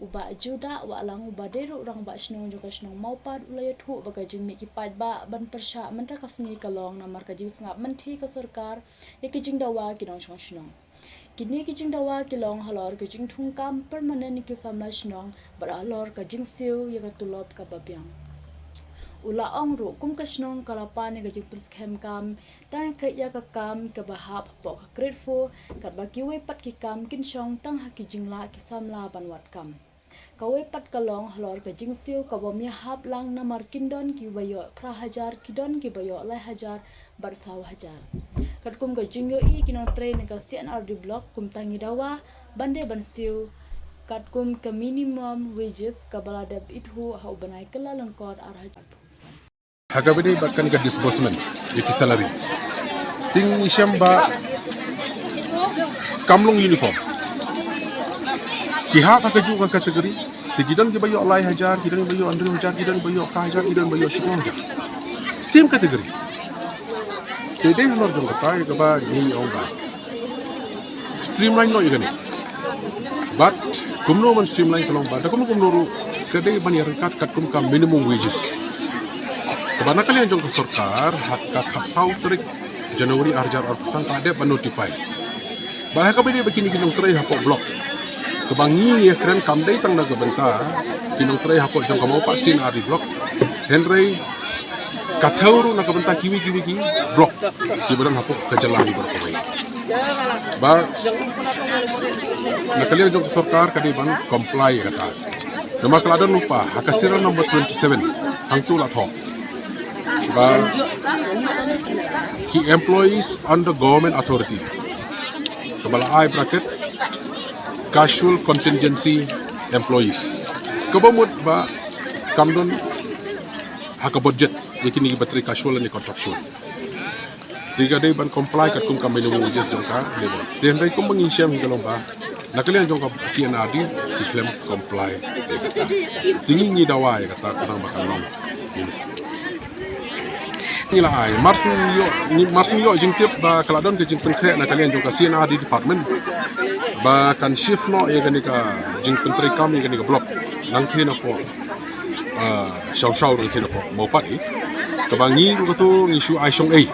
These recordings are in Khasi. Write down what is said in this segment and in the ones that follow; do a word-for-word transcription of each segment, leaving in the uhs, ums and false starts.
U Bah Judah Wahlang, uba dei ruh u Rangbah Shnong jong ka shnong Mawpat, u la ïathuh ba ka jingmih ki paidbah ban pyrshah mynta ka sngi ka long namar ka jingsngap mynthi ka sorkar ïa ki jingdawa ki nongshong shnong. Kine ki jingdawa ki long halor ka jingthung kam permanent ïa ki samla shnong bad halor ka jingsiew ïa ka tulop kaba biang. U la ong ruh kum ka shnong ka la pan ïa ka jingpynskhem kam tang ïa ka kam kaba hap hapoh ka grade four, katba kiwei pat ki kam kin shong tang ha ki jinglah ki samla ban wad kam. Kawei pat ka long halor ka jingsiew kaba ym ïahap lang namar kin don kiba ïoh phra hajar, ki don kiba ïoh lai hajar bad saw hajar. Katkum ka jingïohi ki nongtrei na ka C and R D Block, kumta ngi dawa ban dei ban siew katkum ka minimum wages kaba la dep ithuh ha u bnai Kyllalyngkot ar hajar. Ha kaba ïadei bad kane ka disbursement ïa ki salary, te ngi shem ba kam long uniform. Ki hap ha kajuh ka category, te ki don kiba ïoh lai hajar, ki don kiba ïoh hynriew hajar, ki don kiba ïoh phra hajar, ki don kiba ïoh shiphew hajar. Same category. Te dei halor jong kata ïa kaba ngi ong ba streamline noh ïa kane. Bad kumno ban streamline ka long ba da kumno kumno ruh ka dei ban ïaryngkat katkum ka minimum wages kaba na ka liang jong ka sorkar ha ka khatsaw tarik January ar hajar arphew san ka la dep ban notify. Bad ha kaba ïadei bad kine ki nongtrei hapoh block, kaba ngi ngi ïakren kam dei tang na ka bynta ki nongtrei hapoh jong ka Mawpat C and R D Block, hynrei ka thew ruh na ka bynta kiwei kiwei ki block kiba don hapoh ka jylla hi baroh kawei. Ba na ka liang jong ka sorkar ka dei ban comply ïa kata. Namar ka la don lypa ha ka serial number twenty-seven hangto la thoh ba ki employees under government authority, kaba la ai bracket casual contingency employees, kaba mut ba kam don ha ka budget ïa kine kiba trei casual ne contractual. Te ka dei ban comply katkum ka minimum wages jong ka labour. Te hynrei kumba ngi shem hi ka long ba na ka liang jong ka C and R D ki khlem comply. Te ngi ngi dawa ïa kata ka dang ba kan long. Ngi la ai, mar shu ïoh, ngi mar shu ïoh jingtip ba ka la don ka jingpynkhreh na ka liang jong ka C and R D department ba kan shift noh ïa kane ka jingpyntrei kam ïa kane ka block nangthie napoh, ah, Shawshaw nangthie napoh Mawpat hi. Kaba ngi ruh kato ngi shu ai shong ei.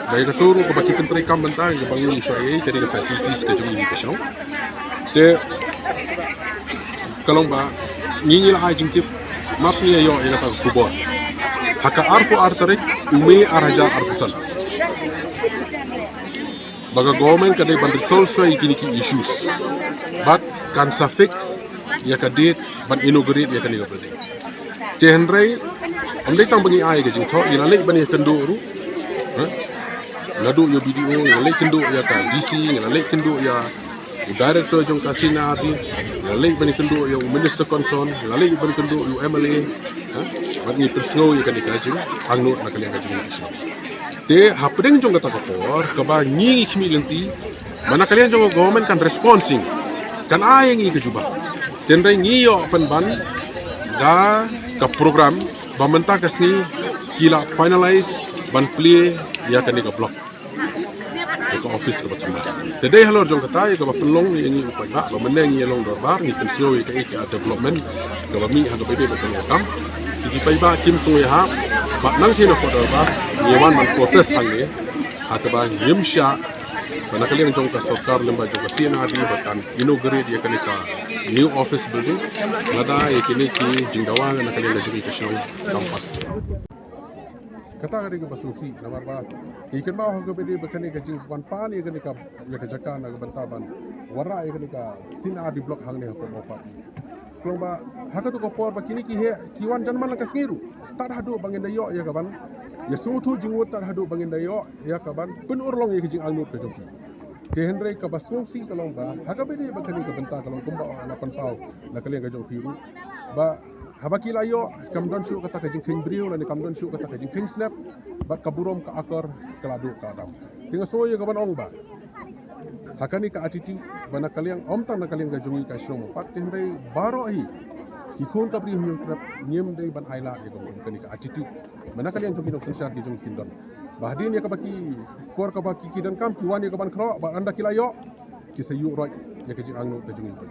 Ba ïa kato ruh kaba ki pyntrei kam bynta kaba ngi shu ai ei kane ka facilities ka jong ngi ka shong. Te ka long ba ngi ngi la ai jingtip, mar shu ngi ïoh ïa kata ka khubor ha ka arphew ar tarik u May ar hajar arphew san ba ka government ka dei ban resolve shuwa ïa kine ki issues bad kan sa fix ïa ka date ban inaugurate ïa kane ka building. Te hynrei ym dei tang ba ngi ai ka jingthoh, ngi la leit ban ïakynduh ruh, eh, naduh ïa u B D O, ngi la leit kynduh ïa ka D C, ngi la leit kynduh ïa u director jong ka C and R D, ngi la leit ban ïakynduh ïa u minister concern, ngi la leit ban ïakynduh ïa u M L A, eh, bad ngi pynsngew ïa kane ka jingangnud na ka liang ka jong ngi. Te hapdeng jong kata ka por kaba ngi ngi khmih lynti ba na ka liang jong ka government kan respond shisha, kan ai ïa ngi ka jubab. Te hynrei ngi ïoh pynban da ka program ba mynta ka sngi ki la finalize ban plie ïa kane ka block ïa ka office kaba thymmai. Te dei halor jong kata ïa kaba pynlong ïa ngi u paidbah ba mynne ngi ïa long dorbar, ngi pynsngew ïa kaei ka development kaba mih ha kaba ïadei bad kane ka kam. Te ki paidbah kim sngewthuh ba nangthie napoh dorbar ngi wan ban protest hangne ha kaba ngim shah ba na ka liang jong ka sorkar lyngba jong ka C and R D ba kan inaugurate ïa kane ka new office building. Lada ïa kine ki jingdawa na ka liang ka jong ngi ka shnong kam pat. Kata ka dei kaba sngewsih namar ba ngi kynmaw ha kaba ïadei bad kane ka jingwan pan ïa kane ka, ïa ka jaka na ka bynta ban wanrah ïa kane ka C and R D block hangne hapoh Mawpat. Ka long ba ha kato ka por ba kine ki heh ki wan jan man la ka sngi ruh, tad haduh ba ngin da ïoh ïa ka ban ïasngewthuh jingmut, tad haduh ba ngin da ïoh ïa ka ban pynurlong ïa ka jingangnud ka jong ki. Te hynrei kaba sngewsih ka long ba ha kaba ïadei bad kane ka bynta ka long kumba la pynpaw na ka liang ka jong phi ruh ba haba ki la ïoh kam don shuh kata ka jingkheiñ briew lane kam don shuh kata ka jingkheiñ slap, bad ka burom ka akor ka la duh ka la dam. Te nga sngew ïa ka ban ong ba ha kane ka attitude ba na ka liang, ym tang na ka liang ka jong ngi ka shnong Mawpat, te hynrei baroh hi ki khun ka briew Hynñiewtrep ngim dei ban ailad ïa ka, kane ka attitude ba na ka liang jong ki nongsynshar ki jong ngi kin don. Ba hadien ïa kaba ki por kaba ki, ki donkam ki wan ïa ka ban khroh, bad ynda ki la ïoh ki sa ïuh roit ïa ka jingangnud ka jong ngi.